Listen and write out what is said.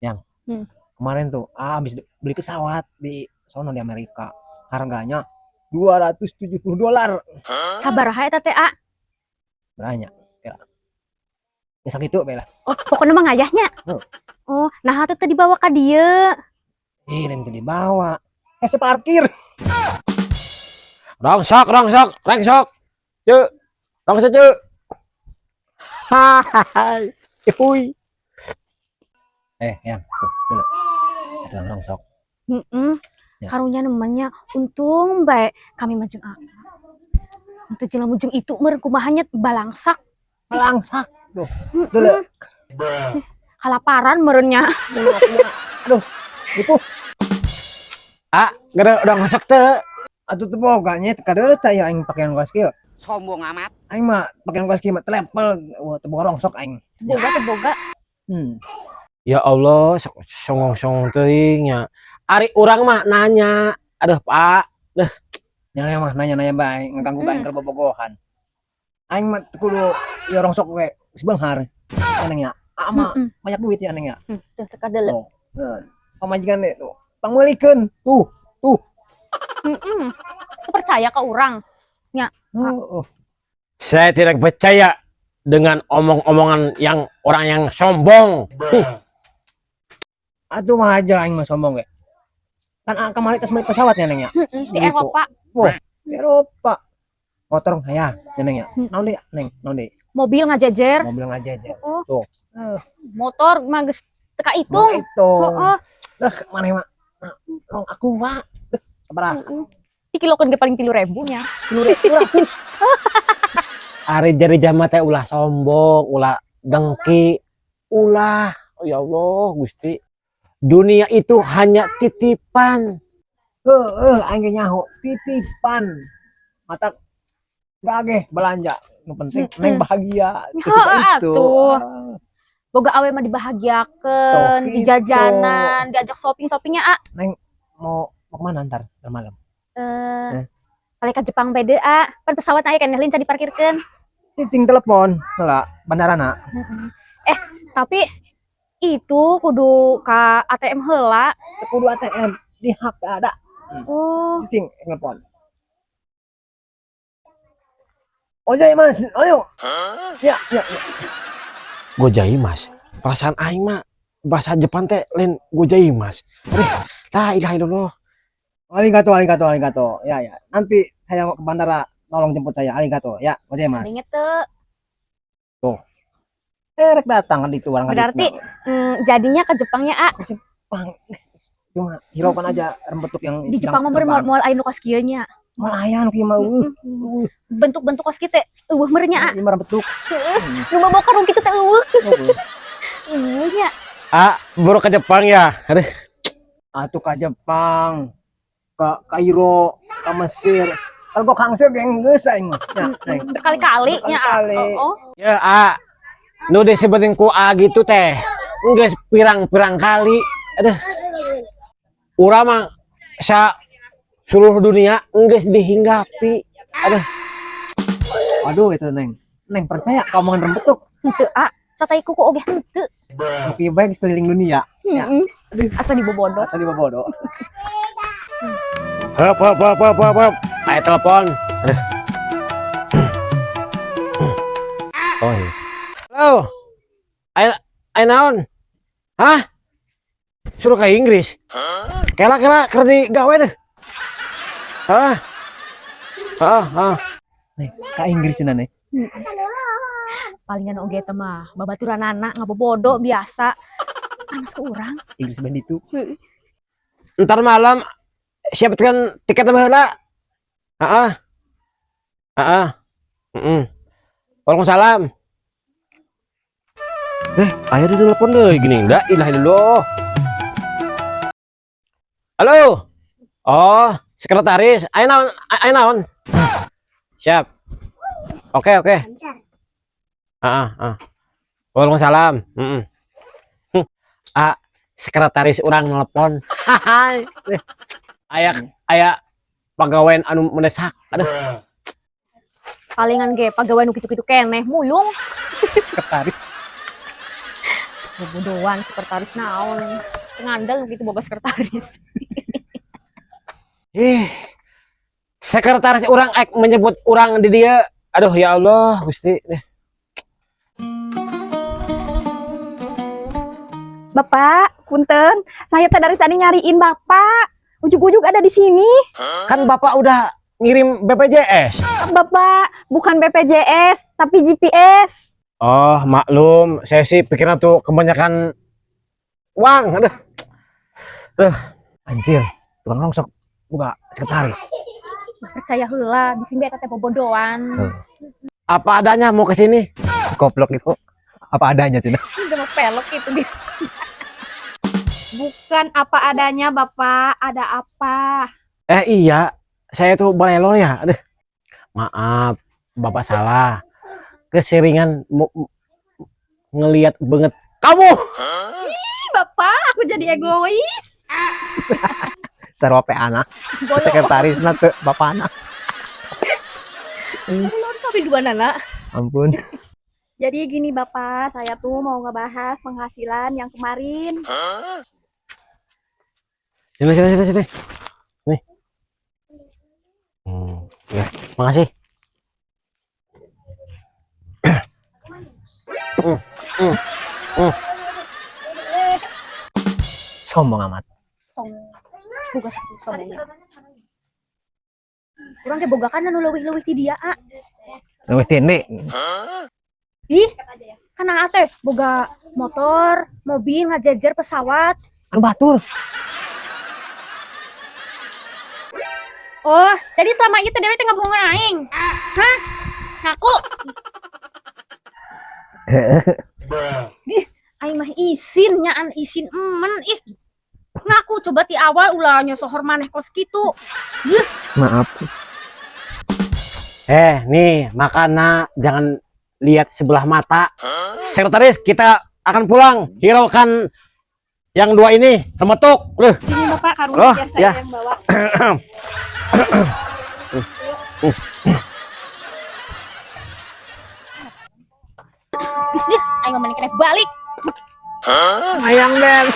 Yang kemarin tuh habis beli pesawat di sono, di Amerika. Harganya 270 dolar. Sabaraha eta teh, A? Banyak. Ya. Ya sakitu bae lah. Oh, pokoknya mah ngayahnya. Oh. Oh, nah atuh teu dibawa ka dieu. Ih, lain teu dibawa. Eh, parkir. Rongsok, rongsok, rengsok. Cuk. Rongsok, cuk. Hahaha. Ipuy. Eh, yang tuh, dulu. Itu rongsok. Heeh. Ya. Karunya namanya untung bae kami mah jeung A. Untuk jeung lamun jeung itu meureun kumaha nya, balangsak. Balangsak. Tuh. Dulu. Kalaparan meureun nya. Aduh. Itu. Ah, gede rongsok teu. Atuh teu boga nya, kadeuleu teh ya aing pakaian kaos kieu. Sombong amat. Aing mah pakaian kaos kieu mah telepel, wah, teu boga rongsok aing. Teu boga, teu boga. Ya Allah, sok songong-songong teuing nya. Ari urang mah nanya. Aduh, Pak. Nya mah nanya-nanya bae, ngaganggu bae keur bobogohan. Aing mah teu kudu ya rongsok we geus beunghar. Neng ya. Ah mah banyak duit ya, Neng ya. Tuh, teu kadeuleu. Tuh. Pamajikan deh tuh. Pangmeulikeun. Tuh. Tuh. Heeh. Teu percaya ka urang. Oh, oh. Saya tidak percaya dengan omong-omongan yang orang yang sombong. Atuh mah aja aing mah sombong ge. Kan ah, kamari tos meuli pesawat ya, Neng ya. Heeh, di Gitu. Eropa. Di Eropa. Motor hayang ya, Neng ya. Naon deui, Neng? Naon deui? Mobil ngajejer. Mobil ngajejer. Oh. Tuh. Eh, Motor mah geus teu kahitung. itu. Heeh. Dah maneh mah. Nah, rong aku wa. Sabaraha? Heeh. Dikilokeun ge paling 3.000 nya. 300. Ari jadi jama teh ulah sombong, ulah dengki, ulah. Oh ya Allah, Gusti. Dunia itu hanya titipan. Heeh, aing ge nyaho titipan. Mata gage belanja. Nu penting Neng bahagia. Terus Heeh, itu. Atuh. Ah, Boga awe mah dibahagiakeun, Tuh, di jajanan, diajak shopping-shoppingnya, ah. Neng mau mau kemana ntar, ntar malam? Eh, Eh. balik ka Jepang bae deui, ah. Pan pesawat aya keneh lincah diparkirkeun. Cicing telepon heula bandara na. Eh, tapi itu kudu ka ATM heula. Teu kudu ATM, di HP ada. Oh, Cicing telepon. Ojai mas, ayo. Ya, ya, ya. Gojaimas. Perasaan aing mah bahasa Jepang teh lain gojaimas. Aduh, la ilaha illallah. Arigato, arigato, arigato. Ya, ya. Nanti saya mau ke bandara, tolong jemput saya. Arigato. Ya, ojai mas. Inget teu? Eh, rek datang kan itu orang. Berarti jadinya ke Jepangnya, ah. Jepang. Cuma hiraukan aja rembetuk yang Di sedang Jepang mah terbang. moal moal aya nu kos kieu nya. Moal aya nu kieu mah eueuh. Bentuk-bentuk kos kieu teh euweuh meureun nya, ah. Ieu mah rembetuk. Nu mawa karung kitu teh euweuh. Euweuh nya. Ah, baru ke Jepang ya. Aduh, Atuh ke Jepang, ke Kairo, ke Mesir. Kalau gua kang geng geus aing mah. Ya, Neng. Berkali-kali nya, ah. Berkali-kali. Oh, oh. Ya, ah. Nu disebutin ku A gitu teh. Geus pirang-pirang kali. Aduh. Urang mah sa seluruh dunia geus dihinggapi. Aduh, Aduh itu, Neng. Neng percaya ka omongan rembetuk. Henteu, ah. Satai kuku oge henteu. Nu kieu bae geus keliling dunia. Ya. Heeh. Asa dibobodo. Asa dibobodo. Hop hop hop hop hop hop. Ayo telepon. Aduh. Oh iya. Halo. Ayo ayo naon? Hah? Suruh ke Inggris. Kela kela keur digawe deh. Hah? Hah, hah. Neng, ka Inggris cenah, Neng. Palingan oge teh mah babaturanana ngabobodo biasa. Panas ke urang. Inggris band itu. Ntar malam siapkan tiket heula. Heeh. Heeh. Heeh. Waalaikumsalam. Eh, aya di telepon deh gini. La ilaha illallah. Halo. Oh, sekretaris. Ayo naon? Ayo naon? Siap. Oke, oke. Heeh, heeh. Waalaikumsalam. Heeh. Ah, sekretaris urang nelpon. Hai. Aya aya pagawean anu mendesak. Aduh. Palingan ge pagawean nu kitu-kitu keneh mulung. Sekretaris. Bobodoan sekretaris naon. Ngandel gitu boga sekretaris. Ih. Sekretaris urang ek menyebut urang di dia. Aduh, ya Allah, Gusti. Eh, Bapak, punten. Saya teh dari tadi nyariin Bapak. Ujuk-ujuk ada di sini. Kan Bapak udah ngirim BPJS. Bapak, bukan BPJS, tapi GPS. Oh, maklum. Saya sih pikirnya tuh kebanyakan uang. Aduh. Anjir, tukang rongsok buka sekretaris. Percaya heula, bisi eta teh bobodoan. Apa adanya mau ke sini. Koplok gitu. Apa adanya cina. Udah mau pelok gitu dia. Bukan apa adanya, Bapak. Ada apa? Eh iya, saya tuh balelor ya. Aduh. Maaf, Bapak salah. Keseringan ngelihat banget kamu. Ih, Bapak, aku jadi egois. Sarwa pe anak, Bolo. Sekretaris na teu bapak anak. Belum kami dua nana. Ampun. Jadi gini, Bapak, saya tuh mau ngebahas penghasilan yang kemarin. Sini, sini, sini, sini. Nih. Ya, makasih. Sombong amat. Song. Boga satu sombongnya. Urang teh boga kan anu leuwih-leuwih ti dia, ah. Leuwih tinde. Ih, kan aa teh boga motor, mobil, ngajejer pesawat. Anu batur. Oh, jadi selama itu Dewi teh ngabohongan aing. Hah? Ngaku. Dih, aing mah isin nyaan isin emen ih. Ngaku coba ti awal ulah nyosohor maneh kos kitu. Maaf. Eh, nih, makana jangan lihat sebelah mata. Sekretaris, kita akan pulang. Hiraukan yang dua ini, remetuk. Duh. Sini, Bapak, karung Oh, biar saya ya. yang bawa. Geus deh, aing mah mending keneh balik. Ayang Ben.